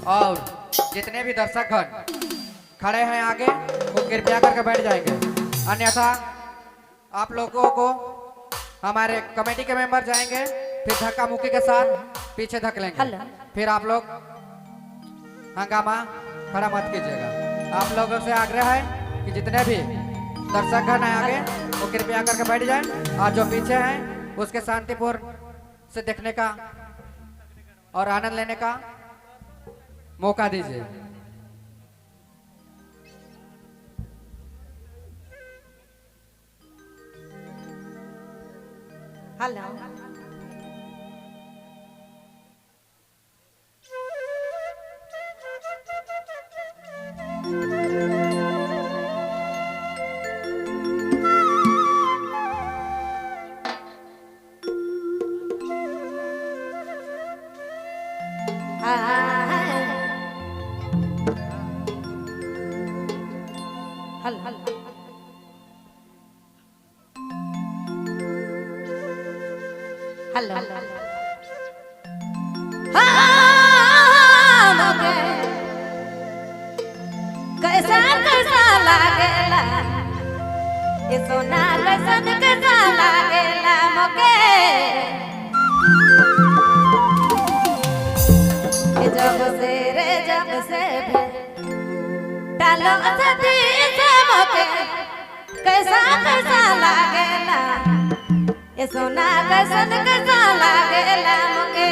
और जितने भी दर्शक खड़े हैं आगे वो कृपया करके बैठ जाएंगे, अन्यथा आप लोगों को हमारे कमेटी के मेंबर जाएंगे फिर धक्का मुक्की के साथ पीछे धक लेंगे। फिर आप लोग हंगामा खड़ा मत कीजिएगा। आप लोगों से आग्रह है कि जितने भी दर्शक हैं आगे वो कृपया करके बैठ जाएं और जो पीछे हैं उसके शांतिपूर्ण से देखने का और आनंद लेने का मौका दीजिए। हेलो हेलो कैसा कैसा लागेला ये सोना, कैसन कैसा लागेला मोके। जब से रे जब से डालो सती से मोके कैसा कैसा लागेला ये सोना, कैसन कैसा लागेला मोके।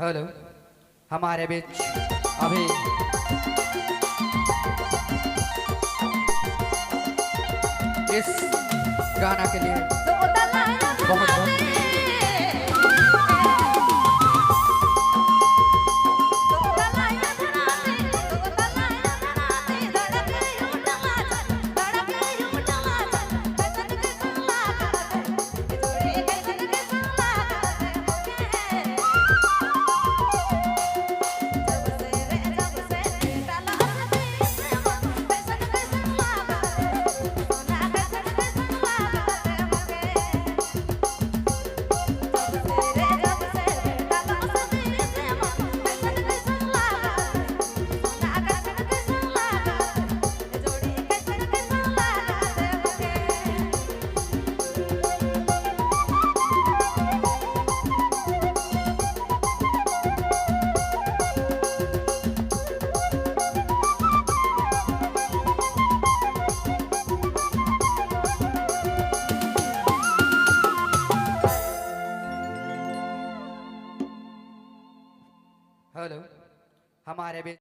हेलो, हमारे बीच अभी इस गाना के लिए बहुत बहुत हेलो, हमारे बीच